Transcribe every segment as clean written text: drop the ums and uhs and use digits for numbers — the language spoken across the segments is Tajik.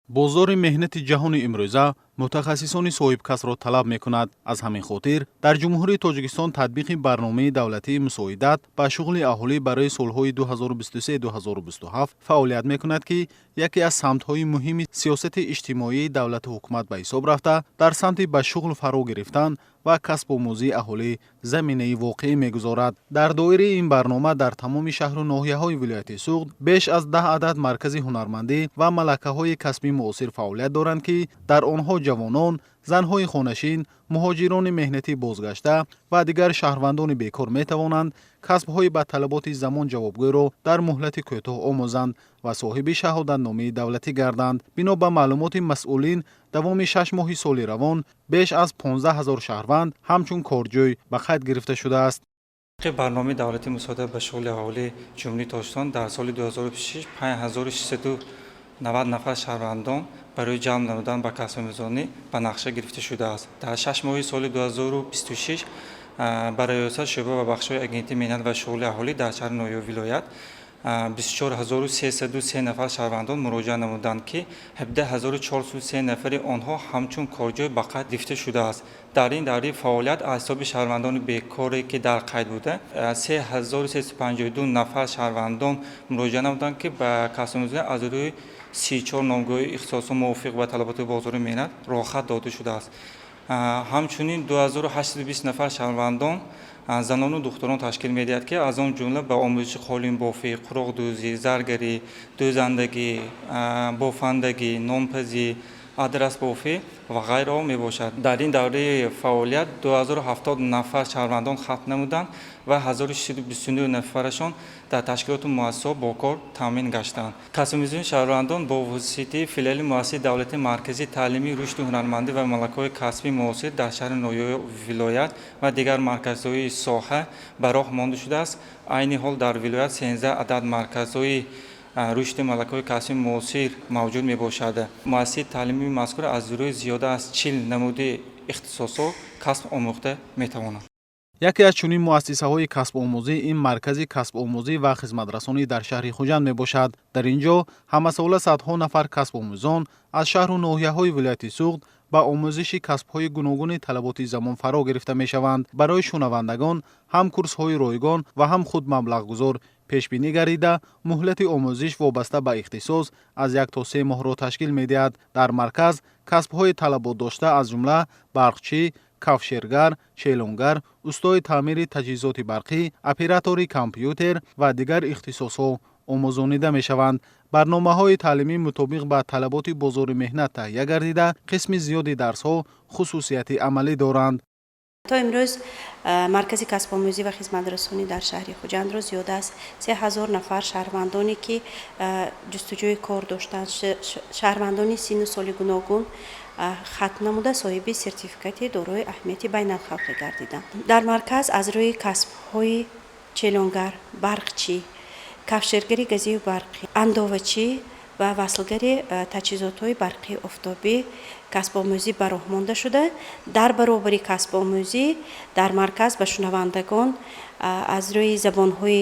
Бозори меҳнати ҷаҳони имрӯза мутахассисони соҳибкасбро талаб мекунад. Аз ҳамин хотир дар Ҷумҳурии Тоҷикистон татбиқи барномаи давлатии мусоидат ба шуғли аҳолӣ барои солҳои 2023-2027 фаъолият мекунад, ки яке аз самтҳои муҳими сиёсати иҷтимоии давлату ҳукумат ба ҳисоб рафта, дар самти ба шуғл фаро гирифтан ва касбомӯзии аҳолӣ заминаи воқеӣ мегузорад. Дар доираи ин барнома дар тамоми шаҳру ноҳияҳои вилояти Суғд беш аз 10 адад маркази ҳунармандӣ ва малакаҳои касбии муосир фаъолият доранд, ки дар онҳо ҷавонон, занҳои хонашин, муҳоҷирони меҳнатӣ бозгашта ва дигар шаҳрвандони бекор метавонанд касбҳои ба талаботи замон ҷавобгӯйро дар муҳлати кӯтоҳ омӯзанд ва соҳиби шаҳодатномаи давлатӣ гарданд. Бино ба маълумоти масъулин, давоми 6 моҳи соли равон беш аз 15 ҳазор шаҳрванд ҳамчун корҷӯй ба қайд гирифта шудааст. Тибқи барномаи давлатии мусоидат ба шуғли аҳолии Ҷумҳурии Тоҷикистон дар соли 2026 5690 нафар шаҳрвандон барои ҷалб намудан ба касбомӯзонӣ ба нақша гирифта шудааст. Дар 6 моҳи соли 2026 ба раёсат, шӯъба ва бахшҳои Агентии меҳнат ва шуғли аҳолӣ дар шаҳри ноҳияи вилоят 24 303 нафар шаҳрвандон муроҷиат намуданд, ки 17 403 нафари онҳо ҳамчун корҷӯй ба қайд гирифта шудааст. Дар ин давраи фаъолият аз ҳисоби шаҳрвандони бекоре, ки дар қайд буда, 3352 нафар шаҳрвандон муроҷиат намуданд, ки ба касбомӯзонӣ аз рӯи 34 номгӯи ихтисосҳо мувофиқ ба талаботи бозори меҳнат роҳхат дода шудааст. Ҳамчунин 2820 нафар шаҳрвандон занону духтарон ташкил медиҳад, ки аз он ҷумла ба омӯзиши қолинбофӣ, қуроқдӯзӣ, заргарӣ, дӯзандагӣ, бофандагӣ, нонпазӣ, адрасбофӣ ва ғайраҳо мебошад. Дар ин давраи фаъолият 2070 нафар шаҳрвандон хатм намуданд ва 1629 нафарашон дар ташкилоту муассисаҳо бо кор таъмин гаштанд. Касбомӯзии шаҳрвандон бо воситаи филиали муассисаи давлатии марказии таълимии рушди ҳунармандӣ ва малакаҳои касбии муосир дар шаҳри ноҳияи вилоят ва дигар марказҳои соҳа ба роҳ монда шудааст. Айни ҳол дар вилоят 13 адад марказҳои рушди малакаҳои касбии муосир мавҷуд мебошад. Муассисаи таълимии мазкур аз рӯи зиёда аз 40 намуди ихтисосҳо касб омӯхта метавонад. Яке аз чунин муассисаҳои касбомӯзӣ ин маркази касбомӯзӣ ва хизматрасонӣ дар шаҳри Хуҷанд мебошад. Дар ин ҷо ҳамасола садҳо нафар касбомӯзон аз шаҳру ноҳияҳои вилояти Суғд ба омӯзиши касбҳои гуногуни талаботи замон фаро гирифта мешаванд. Барои шунавандагон ҳам курсҳои ройгон ва ҳам худмаблағгузор пешбинӣ гардида, муҳлати омӯзиш вобаста ба ихтисос аз 1 то 3 моҳро ташкил медиҳад. Дар марказ касбҳои талаботдошта, аз ҷумла барқчӣ, кафшергар, шелонгар, устои таъмири таҷҳизоти барқӣ, оператори компютер ва дигар ихтисосҳо омӯзонида мешаванд. Барномаҳои таълимӣ мутобиқ ба талаботи бозори меҳнат таҳия гардида, қисми зиёди дарсҳо хусусияти амалӣ доранд. То имрӯз маркази касбомӯзӣ ва хизматрасонӣ дар шаҳри Хуҷандро зиёда аз 3000 нафар шаҳрвандоне, ки ҷустуҷӯи кор доштанд, шаҳрвандони синну соли гуногун хатм намуда, соҳиби сертификати дорои аҳамияти байналхалқӣ гардиданд. Дар марказ аз рӯи касбҳои челонгар, барқчӣ, кафшергари газию барқӣ, андовачӣ ва васлгари таҷҳизотҳои барқии офтобӣ касбомӯзӣ ба роҳ монда шуда, дар баробари касбомӯзӣ дар марказ ба шунавандагон аз рӯи забонҳои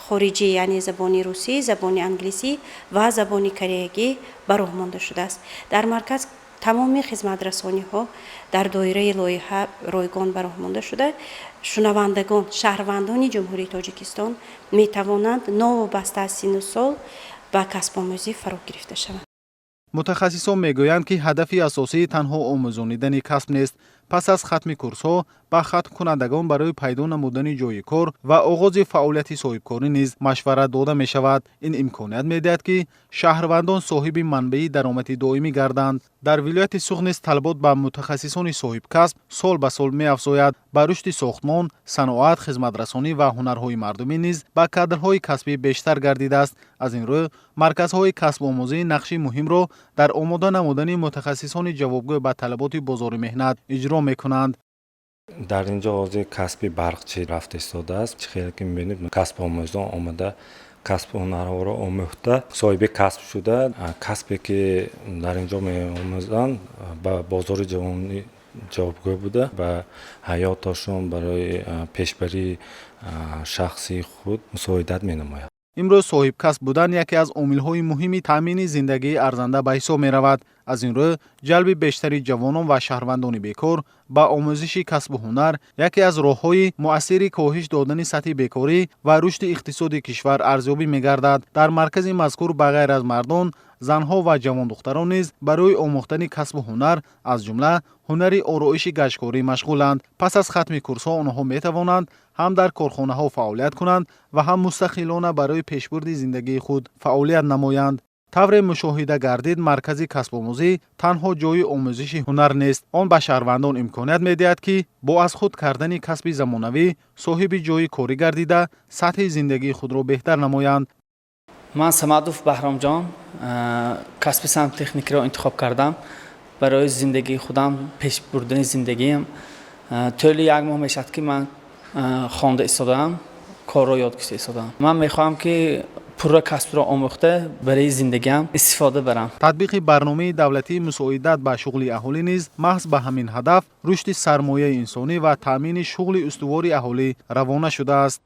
хориҷӣ, яъне забони русӣ, забони англисӣ ва забони кореягӣ ба роҳ монда шудааст. Дар марказ тамоми хизматрасониҳо дар доираи лоиҳа ройгон ба роҳ монда шуда, шунавандагон, шаҳрвандони Ҷумҳурии Тоҷикистон метавонанд новобаста аз синну сол ба касбомӯзӣ фаро гирифта шаванд. Мутахассисон мегӯянд, ки ҳадафи асосӣ танҳо омӯзонидани касб нест. Пас аз хатми курсҳо ба хатмкунандагон барои пайдо намудани ҷойи кор ва оғози фаъолияти соҳибкорӣ низ машварат дода мешавад. Ин имконият медиҳад, ки шаҳрвандон соҳиби манбаи даромади доимӣ гарданд. Дар вилояти Суғд низ талабот ба мутахассисони соҳибкасб сол ба сол меафзояд. Ба рушди сохтмон, саноат, хизматрасонӣ ва ҳунарҳои мардумӣ низ ба кадрҳои касбӣ бештар гардидааст. Аз ин рӯ марказҳои касбомӯзӣ нақши муҳимро дар омода намудани мутахассисони ҷавобгӯ ба талаботи бозори меҳнат иҷро мекунанд. Дар ин ҷо ҳозир касби барқчӣ рафта истодааст. Чӣ хеле ки мебинед, касбомӯзон омада, касбу ҳунарҳоро омӯхта, соҳиби касб шуда, касбе ки дар ин ҷо меомӯзанд, ба бозори ҷаҳонӣ ҷавобгӯ буда, ба ҳаёташон барои пешбарии шахсии худ мусоидат менамояд. Имрӯз соҳибкасб будан яке аз омилҳои муҳими таъмини зиндагии арзанда ба ҳисоб меравад. Аз ин рӯ, ҷалби бештари ҷавонон ва шаҳрвандони бекор ба омӯзиши касбу ҳунар яке аз роҳҳои муассири коҳиш додани сатҳи бекорӣ ва рушди иқтисоди кишвар арзёбӣ мегардад. Дар маркази мазкур ба ғайр аз мардон, занҳо ва ҷавондухтарон низ барои омӯхтани касбу ҳунар, аз ҷумла ҳунари ороиши гачкорӣ машғуланд. Пас аз хатми курсҳо онҳо метавонанд ҳам дар корхонаҳо фаъолият кунанд ва ҳам мустақилона барои пешбурди зиндагии худ фаъолият намоянд. Тавре мушоҳида гардид, маркази касбомӯзӣ танҳо ҷойи омӯзиши ҳунар нест. Он ба шаҳрвандон имконият медиҳад, ки бо аз худ кардани касби замонавӣ соҳиби ҷойи корӣ гардида, сатҳи зиндагии худро беҳтар намоянд. Ман Самадов Баҳромҷон, касби сантехникиро интихоб кардам барои зиндагии худам, пеш бурдани зиндагиам. Тӯли як моҳ мешавад, ки ман хонда истодаам, корро ёд гирифта истодаам. Ман мехоҳам, ки пурра касбро омӯхта, барои зиндагиам истифода барам. Татбиқи барномаи давлатии мусоидат ба шуғли аҳолӣ низ маҳз ба ҳамин ҳадаф, рушди сармояи инсонӣ ва таъмини шуғли устувори аҳолӣ равона шудааст.